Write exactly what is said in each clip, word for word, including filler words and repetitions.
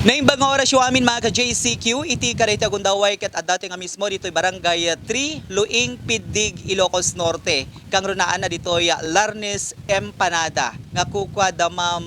Naimbag nga orasyo amin, mga ka-J C Q, iti kadayta gundaway ket adda tayo nga mismo ditoy Barangay three, Luing, Piddig, Ilocos Norte. Kangrunaanna ditoy Larnes Empanada nga kukua da Ma'am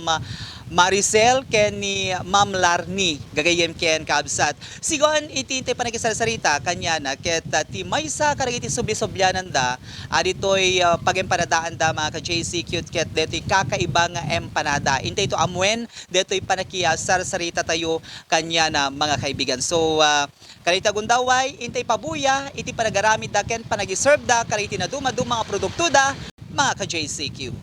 Maricel ken ni Ma'am Larni, gagayyem ken kabsat. Sigun iti intay panakisarsarita kaniana ket, ah, ti maysa kadagiti subli-subliananda, ah, ditoy, ah, pagempanadaanda, mga ka-J C Q, ket detoy kakaiba nga empanada. Intay to ammuen detoy panakiasarsarita tayo kaniana, mga kaibigan. So, ah, kadayta gundaway, intay pabuya iti panagaramidda ken panagiserveda kadagiti nadumaduma nga produktoda, mga ka-J C Q.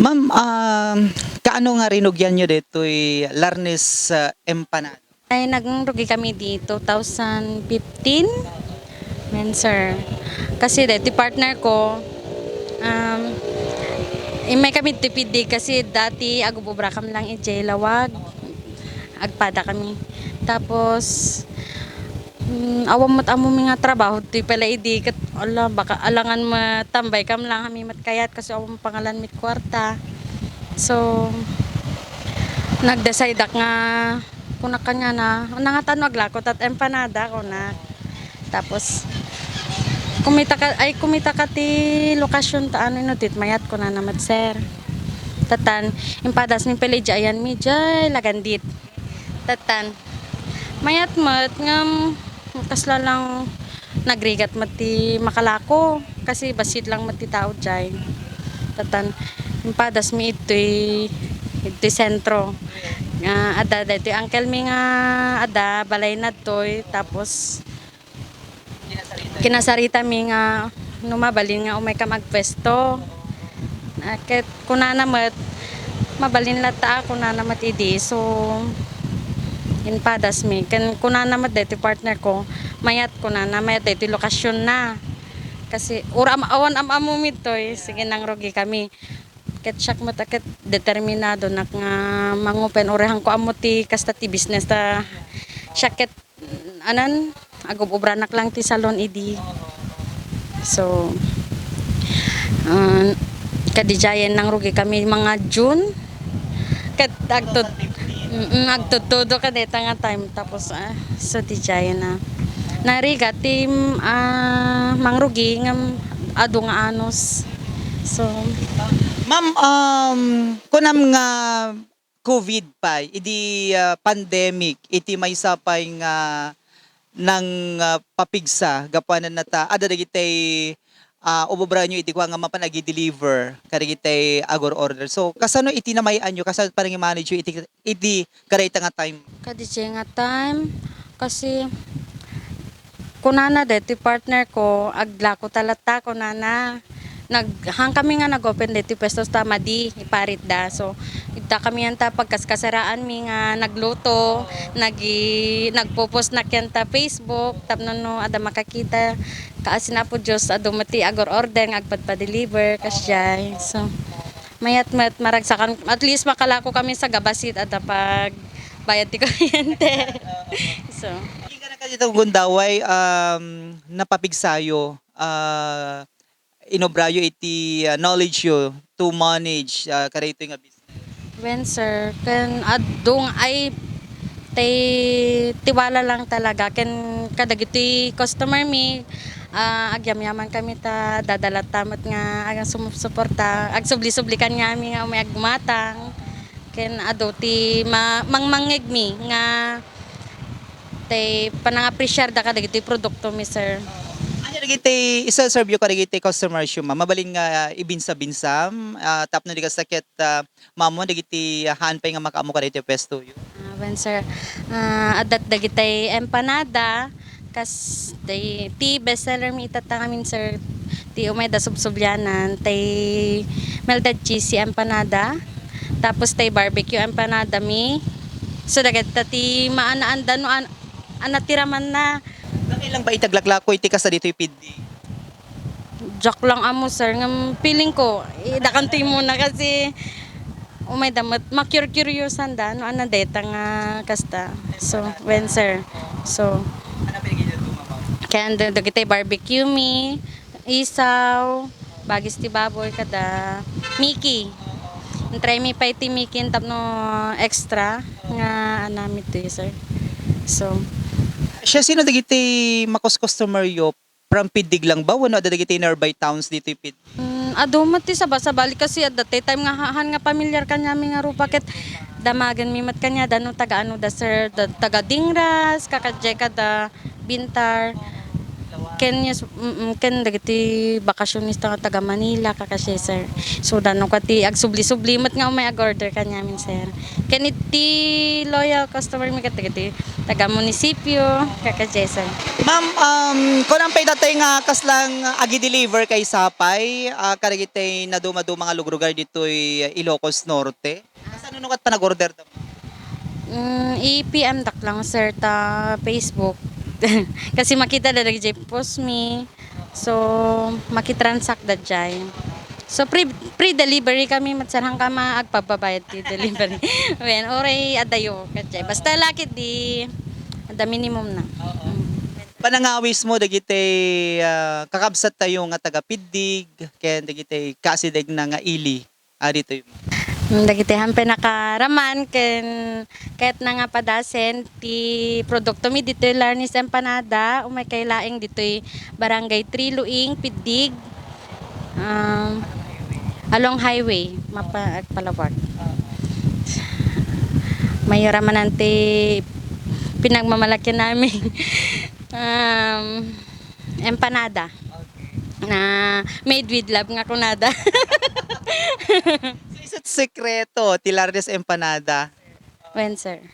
Ma'am, um, kaano nga rinugianyo detoy Larnes, ah, Empanada? Ay, nagrugi kami di two thousand fifteen. Men, sir. Kasi deti partner ko, um, immay kami ti Piddig kasi dati agub-ubra kam lang idiay lawag. Agpada kami. Tapos, mm, awan met ammomi nga trabaho ti pala idi ket, ala, baka alangan matambay kam lang, kami met kayat kasi awan pangalan mit kuarta. So, nag-decide ak nga kunak kaniana, "Nangatano aglako tat empanada," kunak. Tapos, kumita ka, ay, kumita ka ti lokasyon ta ano ino dit mayat kunana met, sir. Tatan, impadas mi pala idiay ayan mi, jay, lagandit. Tatan, mayat met ngem kasla lang nagrigat met ti makalako kasi bassit lang met ti tao jay. Tatan, impadas mi idtoy, idtoy sentro. Ah, adda daytoy uncle mi nga adda balay nadtoy, tapos kinasarita mi nga no mabalin nga umay kam agpuesto. Ah, ket kunana met, "Mabalin latta a," kunana met idi. So, impadas mi. Ken kunana met daytoy partner ko, "Mayat," kunana, "mayat daytoy lokasyon na." Kasi, "Uram, awan am-ammo mittoy." Sige, nangrugi kami. Ket siak met a ket determinado nak nga mangupen. Uray, haanko ammo ti kasta ti business ta siak ket anan, agub-ubranak lang ti salon idi. So, ah, kadi jayen nangrugi kami mga June. Ket agtud-, mm, agtudtudo kadeta nga time. Tapos, ah, so di jayen na. Narigat ti, ah, mangrugi ngem adu nga anus. So, Ma'am, um, kunam nga COVID pay, idi, ah, pandemic, iti maysa pay nga nang, ah, papigsa, gapuanan nata, adda dagitay, ah, ububraanyo iti kua nga mapan agi-deliver kadagitay agor-order. So, kasano iti namay-anyo, kasano panangimanage iti, iti kadayta nga time? Kadayta nga time, kasi kunana daytoy partner ko, "Aglako ta latta," kunana. Nag-, haan kami nga nag-open daytoy puesto ta madi, iparitda. So, idda kami anta pagkaskasaraan mi nga nagluto, nagi-, nagpo-post nak anta Facebook, tapno no adda makakita, kaasi na Apo Dios, adu met ti agor-order nga agpadpadeliver, kasjay. So, mayat met, maragsakan, at least makalako kami sa gabasit, adda pagbayad ti kuryente. So, Agingga na kadito gundaway, um, napapigsayo, ah, inobrayo iti, ah, knowledge yo to manage, ah, kadaytoy nga business? Wen, sir, ken adung ay tay tiwala lang talaga ken kadagiti customer mi, ah, agyamyaman kami ta dadala ta met nga agsum-, suporta, agsubli-subli kaniami nga umay aggumatang. Ken adu ti ma-, mangmangngegmi nga tay panangapresiarda kadagiti produkto mi, sir. Ania dagiti iserserve yo kadagiti customers yo, ma'am? Mabalin nga ibinsa-binsam, ah, tapno di kasta ket, ah, maammuan dagiti haan pay nga makaammo kadagiti puesto yo? Ah, wen, sir. Ah, adda dagiti empanada, kas tay, ti best seller mi itatta ngamin, sir, ti umay da subsublianan, tay melted cheesy empanada, tapos tay barbecue empanada mi. So, dagita ti maanaanda no an-, anatiramanna. Nakailang ba iti aglaklako iti kasta ditoy Piddi? Diak lang ammo, sir, ngem feeling ko, idakan ti muna kasi umay da met, makur-, curiousan da no ania dayta nga kasta. So, wen, sir. So, ken da-, dagiti barbecue mi, isaw, bagis ti baboy, kada Mickey. Try mi pay ti makin tapno extra nga anami to, sir. So, Siasino dagiti makus-, customer yo? From Piddig lang ba wenno adda dagiti nearby towns ditoy Piddig? Mm, adu met ti saba-, sabali kasi adda ti time nga ha-, han nga pamilyar kaniami nga rupa ket damagen mi met kaniada no taga ano da, sir, da, taga Dingras, kakadjay kada Bintar. Ken yes, mm, ken dagiti bakasionista nga taga Manila, kakasya, sir. So, dano ka ti agsubli-subli met nga umay ag-order kaniamin, sir. Ken iti loyal customer mi ket dagiti taga munisipyo, kakasya, sir. Ma'am, um, kunam pay datay nga kaslang agi-deliver kay sapay, ah, kadagiti naduma-duma nga luglugar ditoy Ilocos Norte? Kasano no ket panag-order da? Mm, i-P M dak lang, sir, ta Facebook. Kasi makita da dagiti post mi. So, makitransact da jay. So, free, free delivery kami, met, sir, han ka ma-, agpababayad ti delivery. Wen, uray adayo, ket jay. Basta lakit di, ada minimum na. Mm. Panangawis mo dagiti, ah, kakabsat tayo nga taga Piddig, ken dagiti kasideg na nga ili. Ah, ditoy. Mm, dagiti han pay nakaraman ken kayatna nga padasen ti produkto mi ditoy Larnes Empanada, umay kay laeng ditoy Barangay Three Luing, Piddig. Um, along highway, mapa-, Palawag. Mayura manen ti pinagmamalakian nami. Um, empanada. Na made with love nga kunada. So, isu't sekreto ti Larnes Empanada? Wen, sir.